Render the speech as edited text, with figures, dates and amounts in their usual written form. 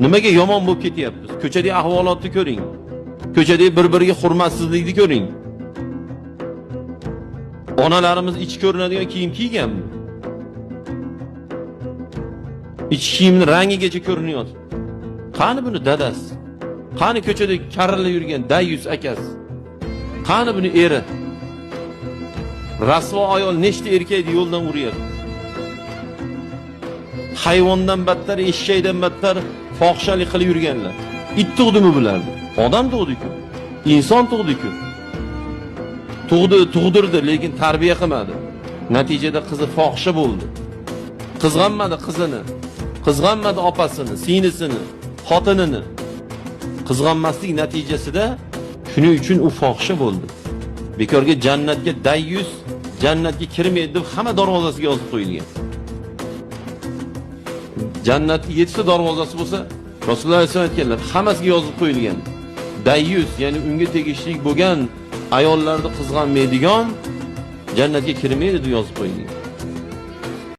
Nimaga yomon bo'lib ketyapmiz? Ko'chadagi ahvolotni ko'ring. Ko'chadagi bir-biriga hurmatsizlikni ko'ring. Onalarimiz ichi ko'rinadigan kiyim kiyganmi? Ich kiyimni rangigacha ko'rinyapti. Qani buni dadasi? Qani ko'chada karillab yurgan dayyus akasi? Qani buni eri? Rasvo ayol nechta erkakni yo'ldan uryapti? Hayvondan battar, eshakdan battar fohishalik qilib yurganlar. It tug'dimi bularni? Odam tug'di-ku. Inson tug'di-ku. Tug'di, tug'dirdi, lekin tarbiya qilmadi. Natijada qizi fohisha bo'ldi. Qizg'anmadi qizini, qizg'anmadi opasini, singlisini, xotinini. Qizg'anmaslik natijasida shuning uchun u fohisha bo'ldi. Bekorga jannatga dayyus, jannatga kirmaydi deb hamma darvozasiga yozib qo'yilgan. Jannatning 7 ta darvozasi bo'lsa, Rasululloh alayhisalom aytganlar, hammasiga yozib qo'yilgan. Dayyus, ya'ni unga tegishli bo'lgan ayollarni qizg'anmaydigan jannatga kirmaydi deb yozib qo'yilgan.